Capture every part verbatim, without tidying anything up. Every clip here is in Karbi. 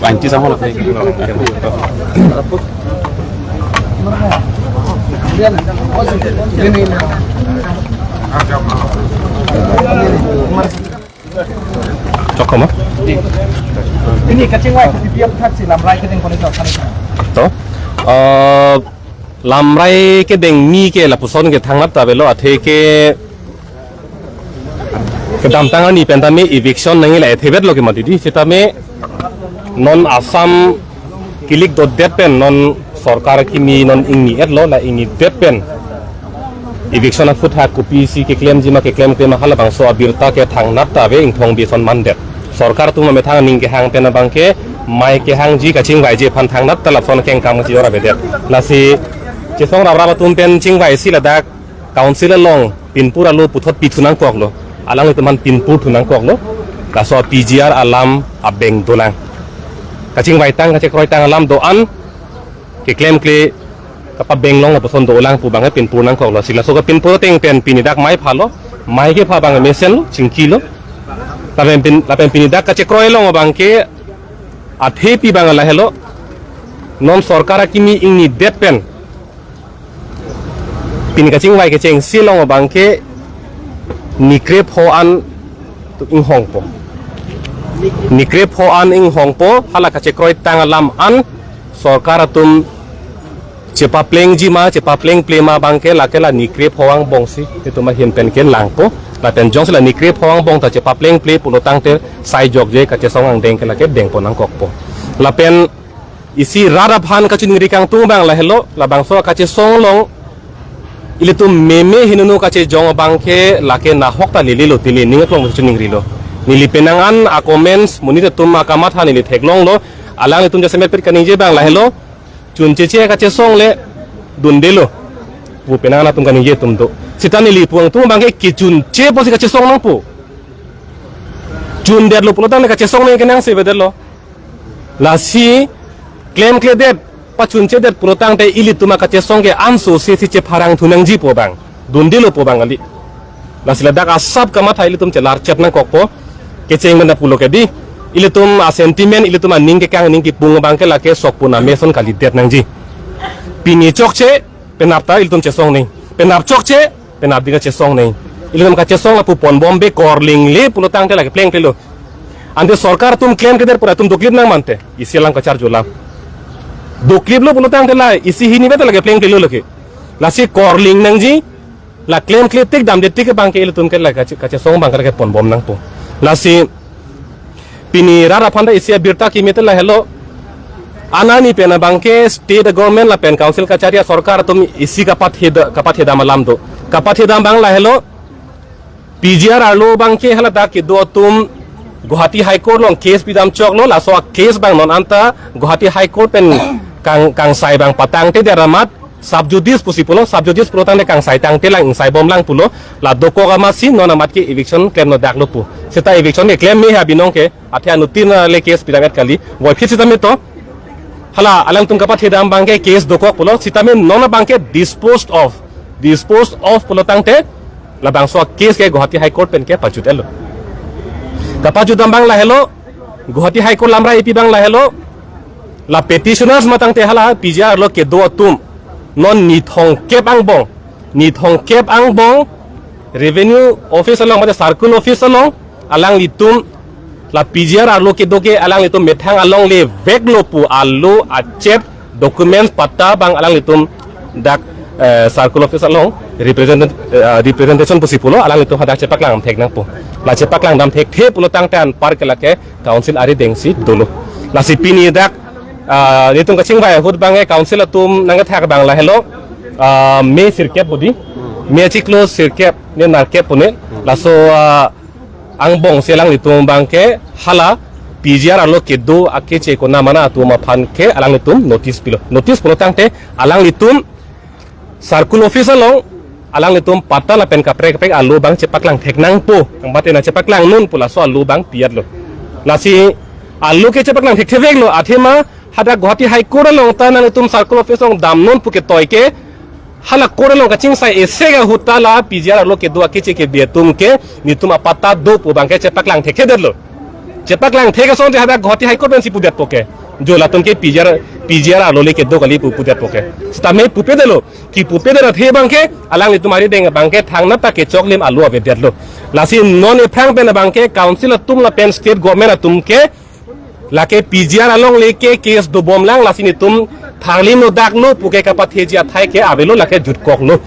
Anti sama lah. Chok kama? Pini kachingvai ke P P F thak si lamrai kedeng kono chok kali. To. Eh, lamrai kedeng ni ke lapuson ke thangnat ta avelo, athe ke kedamtang arni pen tame eviction nangji la ethe vetlo ke mati di, sitame non Assam kilik dotdet pen non sorkar kimi non ingni-etlo, la ingni-det pen eviction aphuthak kopisi keklemji ma keklemkle ma halabangso abirta ke thangnat ta ave, ingthong bison mandet. Sorkar atum amethang aning kehang pen abang ke mai kehangji kachingvaiji aphan thangnat ta lapuson kengkam kachijor avedet. Lasi chesong raprap atum pen chingvaisi ladak council along pinpur arlo puthot pithu nangkoklo. Alanglitum aphan pinpur thu nangkoklo. Laso P G R alam abeng dolang. Kachingvaitang kachekroitang alam do-an keklemkle kapabeng long lapuson dolang pu abang ke pinpur nangkoklo. Si laso kapinpur ateng pen pini dak mai phalo. Mai kepha abang mesenlo, chingkilo. Lapen pin, lapen pini dak kachekroi along abang ke athepi abang lahelo. Non sorkar akimi ingni-det pen pini kachingvai kechengsi along abang ke ni krepho an inghongpo. Ni krepho an inghongpo, hala kachekroitang alam an sorkar atum chepaplengji ma, chepaplengple ma abang ke lake la ni krepho angbongsi itum ahin pen ke langpo. Lapen jongsi la ni krepho angbong ta chepaplengple pulo tangte sai jokje kachesong angdeng ke lake dengpon nangkokpo. Lapen isi rat aphan kachiningri kangtung abang lahelo, labangso kachesong along ilitum meme hinunu kachejong abang ke lake nahok ta lelelo, tili ning aklong chiningrilo. Neli penang an a-comments monit atum akamatha neli theklonglo, alanglitum jasemet pet kaningje abang lahelo, chuncheche kachesong le dundelo pu penang an atum kaningje atum do. Sita neli pu angtung abang ke kechunche pusi kachesong nangpo. Chundetlo pulo tangte kachesong nang kenangsi avedetlo. Lasi klemkledet, pachunchedet pulo tangte ilitum akachesong ke anso si si chepharang thu nangji pu abang, dundelo pu abang kali. Lasi ladak asap kamatha ilitum chelarchet nangkokpo. Kecheng mena pulo ke di, ilitum a-sentiment, ilitum aning kekang, aning kepung abang ke lake sokpun ameson kalidet nangji. Pini chokche, penap ta ilitum chesong nang. Penap chokche, penap di kachesong nang. Ilitum kachesong lapu ponbombe, korlingle pulo tangte lake plengplelo. Ante sorkar atum klemkledet pura atum doklip nang mante, isi alam kacharjulam. Dokliplo pulo tangte la isi hini bete lake plengplelo lake. Lasi korling nangji, la klemkle tik damde tik abang ke ilitum ke la kache-, kachesong abang ke lake ponbom nangpo. Lasi pini rat aphan ta isi abirta kimi te lahelo. Anani pen abang ke state government lapen council kachari asorkar atum isi kapatheda-, kapathedam alam do. Kapathedam abang lahelo. P G R arlo abang ke haladak kedo atum Guwahati High Court along case pidam choklo, laso a-case abang non anta Guwahati High Court pen kang, kangsai abang patangtedet amat sub judice pusi pulo, sub judice pulo tangte kangsai tangtelang, ingsaibomlang pulo, la dokok amatsi non amat ke eviction klemno daklo pu. Seta eviction ke klem me ha binong ke, athe anuttin le case pidam-et kali, voiphit sitame to. Hala, alangtum kapathedam abang ke case dokok pulo, sitame non abang ke disposed of. Disposed of pulo tangte, labangso case ke Guwahati High Court pen ke pajut-etlo. Kapajutdam abang lahelo, Guwahati High Court lamra epi abang lahelo, la petitioners matangte hala P G R arlo kedo atum. Non ni thongkep angbong. Ni thongkep angbong, Revenue Office along, mate Circle Office along, alanglitum, la P G R arlo kedo ke alanglitum methang along le veklo pu alo achep documents patta abang alanglitum dak, eh, Circle Office along represent-, eh, representation pusi pulo alanglitum hadak chepaklang thek nangpo. La chepaklang dam thekthe pulo tangte anpar ke lake council arideng si dolo. Lasi pini dak, ah, nelitum kachingvai ahut abang ke council atum nangkethak abang lahelo, ah, May sirkep bodi, May achiklo sirkep ne nerkep pu ne. Laso, ah, angbong si alanglitum abang ke hala P G R arlo kedo akeche konamana atum aphan ke alanglitum notice pilo. Notice pulo tangte alanglitum Circle Office along alanglitum patta lapen kaprek kaprek alo abang chepaklang thek nangpo. Angbate nangchepaklang non pu laso alo abang pi-etlo. Lasi alo ke chepaklang thekthe veklo, athema hadak Guwahati High Court along ta nanglitum Circle Office along damnon pu ketoi ke, hala court along kachingsai esek ahut ta la P G R arlo kedo akeche kebi atum ke nelitum apatta do pu abang ke chepaklang thekthedetlo. Chepaklangthe ke asonte hadak Guwahati High Court pensi pudetpo ke. Jo latum ke P G R, P G R arlo le kedo kali pu pudetpo ke. Sitame pupedetlo, kipupedetlo athe abangke, alanglitum arideng abangke thangnat ta kechoklim alo avedetlo. Lasi non ephrang pen abangke council atum lapen state government atum ke, lake P G R along le ke case dobomlang, lasi nelitum tharlim lo dak lo pu ke kapatheji athai ke avelo, lake jutkoklo.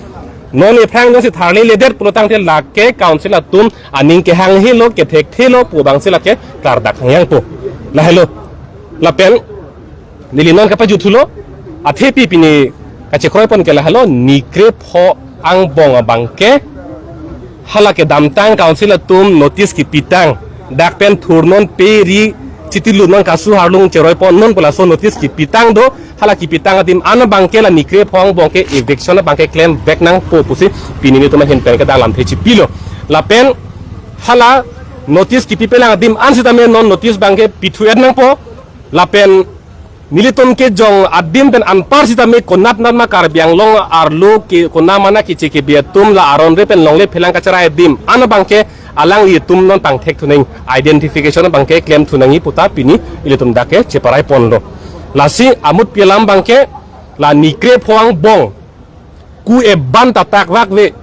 Non ephrang jongsi tharliledet pulo tangte lake council atum aning kehanghelo, kethekthelo pu abangsi lake klardak hangyangpo. Lahelo. Lapen neli non kapajuthulo, athepi pini kachekroipon ke lahelo, nikrepho angbong abangke hala kedamtang council atum notice kipitang, dak pen thurnon pe ri chitilunon, kasu harlung cheroiponnon pu laso notice kipitang do. Hala kipitang adim an abangke la nikrepho angbong ke eviction abangke klemvek nangpo pusi pini nelitum ahin pen ke dak lamthe chipilo. Lapen hala notice kipipelang adim an sitame non notice abangke pithu-et nangpo. Lapen nelitum kejong adim pen anpar sitame konatnat ma Karbi Anglong arlo ke konat ma na keche kebi atum la aron re pen longle phelang kacherai adim an abangke alanglitum non pangthekthunang, identification abangke klemthunangji puta pini ilitum dak ke cheparaiponlo. Lasi amutpi alam abangke la nikrepho angbong ku eban ta takvakve,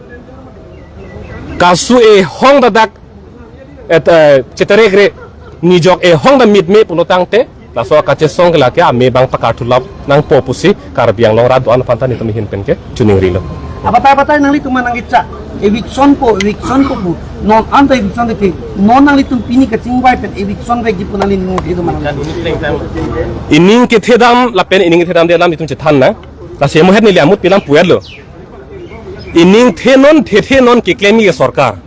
kasu ehong ta dak et, eh, cheterekre, nijok ehong ta mitme pulo tangte laso kachesong ke lake ame abang pakarthulap nangpo pusi Karbi Anglong rat do-an aphanta nelitum ahin pen ke chiningrilo. Abatai abatai nanglitum nangkecha eviction po, eviction po pu. Non anta eviction de ke. Non nanglitum pini kachingvai pen eviction vekji pu nangli nung ke do manang. Ining kethedam lapen ining kethedamde alam itum chethan nang. Lasi mohet neli amutpi alam pu-etlo. Ining thenon thethenon keklemji ke sorkar.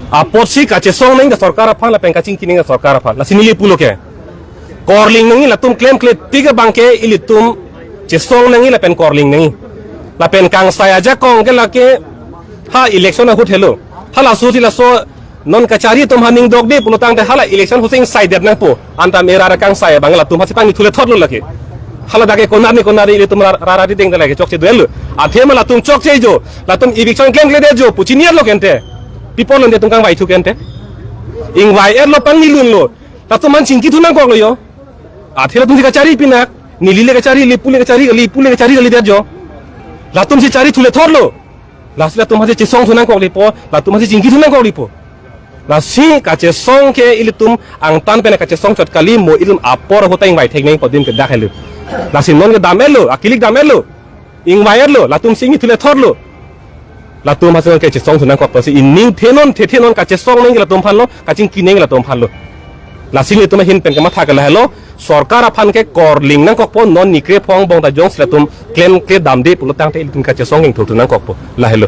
Apotsi kachesong nangji ke sorkar aphan lapen kachingki nangji ke sorkar aphan. Lasi neli pulo ke, korling nangji, latum klemkle tik abangke ilitum chesong nangji lapen korling nangji. Lapen kangsai ajakong ke lake ha election ahut helo. Halaso si laso non kachari atum ha ning dokde pulo tangte hala election ahut si ingsaidetnangpo. Anta mera ra kangsai abang latum hasi pangni thule thotlo lake. Hala dak ke konat ni konat ilitum ra-, rara rideng dak lake chokche duel lo. Athema latum chokche jo, latum eviction klemkledet jo pu chini-etlo kente. Pi apot lo nelitum kangvaithu kente. Ingvai-etlo, pangnilunlo. Latum aphan chingkithu nangkoklo jo. Athe latum si kachari pinak. Neli le kachari, le pu le kachari, le pu le kachari kalidet jo. Latum si charithule thotlo. Lasi latum hasi chesongthu nangkoklipo, latum hasi chingkithu nangkoklipo. Lasi kachesong ke ilitum angtan pen kachesong chot kali, mo ilitum apor ahut ta ingvai theknangpo adim ke dak helo. Lasi non kedam-etlo, akilik dam-etlo. Ingvai-etlo, latum si ingni thule thotlo. Latum hasi non kachesongthu nangkok, lasi ining thenon thethenon kachesong nangji latum aphanlo, kachingki nangji latum aphanlo. Lasi nelitum ahin pen kematha ke lahelo, sorkar aphan ke korling nangkokpo, non nikrepho angbong ta jongsi latum klemkle damde pulo tangte ilitum kachesong ingthukthu nangkokpo. Lahelo.